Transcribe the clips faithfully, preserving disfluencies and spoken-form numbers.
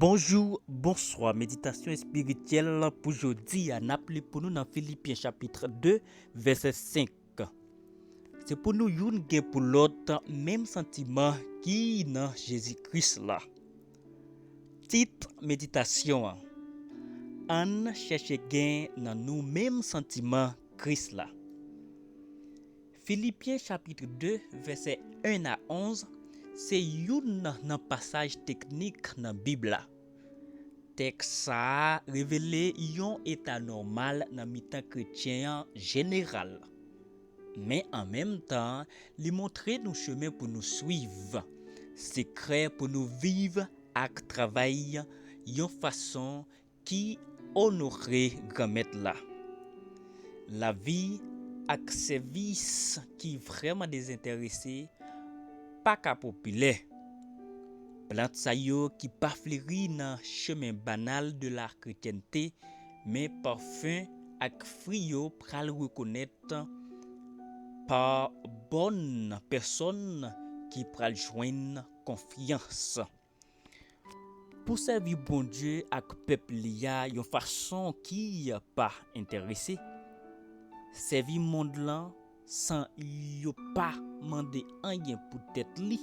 Bonjou, bonswa. Meditasyon espirityèl pou jodi a, n ap li pou nou nan Filipyen chapit de, vèsè senk. Se pou nou youn gen pou lòt menm santiman ki nan Jezi Kris la. Tit meditasyon an: Ann chèche gen nan nou menm santiman Kris la. Filipyen chapit de, vèsè en a onz, se youn nan pasaj teknik nan Bib la. Tèks sa a revele yon eta nòmal nan mitan kretyen an jeneral. Men an menm tan, li montre nou chemen pou nou swiv, sekrè pou nou viv ak travay yon fason ki onore Granmèt la. Lavi ak sèvis ki vrèman dezenterese pa ka popilè. Plant sa yo ki pa fleri nan chemen banal de la kretyènte, men pafen ak fwi yo pral rekonèt pa bòn pèsòn ki pral jwenn konfyans. Pou sèvi Bondye ak pèp li a yon fason ki pa enterese, sèvi mond lan san yo pa mande anyen pou tèt li,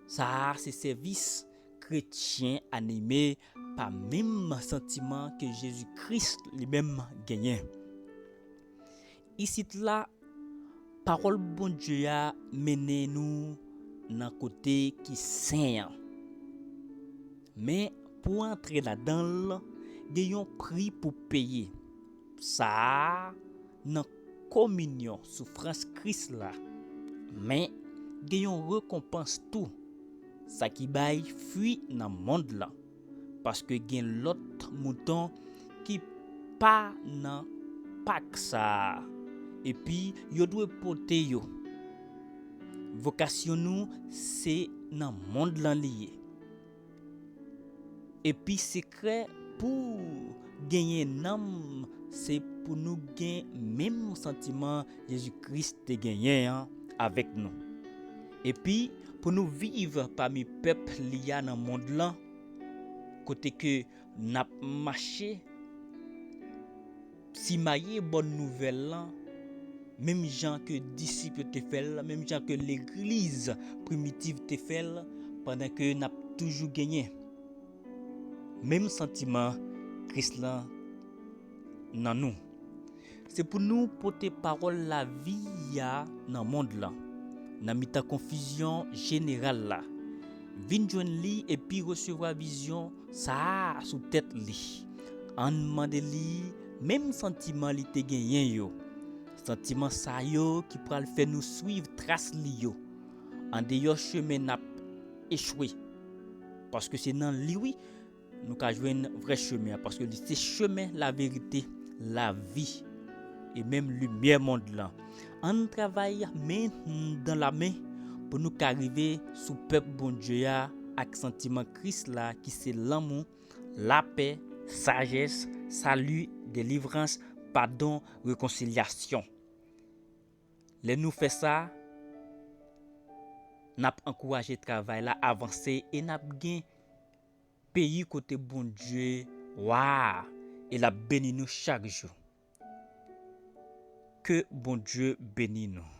sa a se sèvis kretyen anime pa menm santiman ke Jezi Kris li menm genyen. Isit la, pawòl Bondye a mennen nou nan kote ki sen an. Men, pou antre ladan l, gen yon pri pou peye. Sa a nan kominyon soufrans Kris la. Men, gen yon rekonpans tou, sa ki bay fwi nan mond lan. Paske gen lòt mouton ki pa nan pak sa a, epi yo dwe pote yo. Vokasyon nou se nan mond lan li ye. Epi sekrè pou genyen nanm se pou nou gen menm santiman Jezi Kris te genyen an avèk nou. Epi pou nou viv pami pèp li a nan mond lan, kote ke n ap mache simaye bòn nouvèl lan, menm jan ke disip yo te fè l, menm jan ke legliz primitiv te fè l, pandan ke n ap toujou genyen menm santiman Kris lan nan nou. Se pou nou pote pawòl lavi a nan mond lan, nan mitan konfizyon jeneral la. Vin jwenn li epi resevwa vizyon sa a sou tèt li. Ann mande li menm santiman li te genyen yo. Santiman sa yo ki pral fè nou swiv tras li yo. Andeyò chemen n ap echwe. Paske se nan li, wi, nou ka jwenn vrè chemen an, paske li se chemen, laverite, lavi, e menm limyè mond lan. Ann travay men dan la men pou nou ka rive sou pèp Bondye a ak santiman Kris la ki se lanmou, lapè, sajès, sali, delivrans, padon, rekonsilyasyon. Lè nou fè sa, n ap ankouraje travay la avanse e n ap gen peyi kote Bondye wa a, e l ap beni nou chak jou. Ke Bondye beni nou.